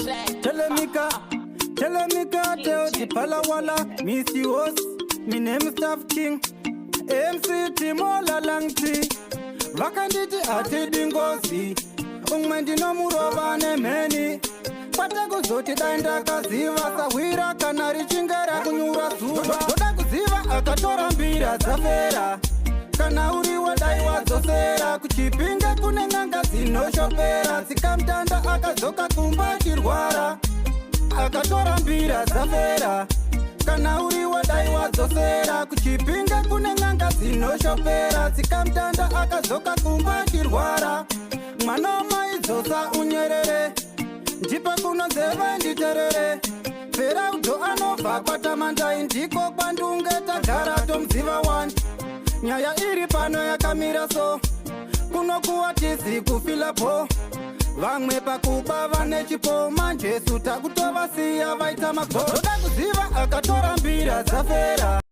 Telemika, Telemika, Teo Palawala, Missy Os, mi name Staff King, MC Timola Langti, vakanditi hatidi ngozi, umwe ndinomurova nemheni, kwete kuzoti dai ndakaziva sahwira kana richinge rakunyura zuva. Ndoda kuziva akatora mbira dzafera, kana uriwe dai wadzosera. KuChipinge kune n'anga dzinoshopera, tsikamutanda akadzoka kumba achirwara. Akatora mbira dzafera, kana uriwe dai wadzosera. KuChipinge kune n'anga dzinoshopera, tsikamutanda akadzoka kumba achirwara. Mwana wamaidzosa unyerere, ndipe kuno nzeve nditerere. Feraudo anobva kwaTamandai, ndiko kwandunge tagara tomuziva 1. Nyaya iri pano yakamira so, kunokuwa tizi kufilapo, vamwe pakuba vane chipo, manjesu takutovasiya vaita magoro. Ndoda kuziva akatora mbira dzafera.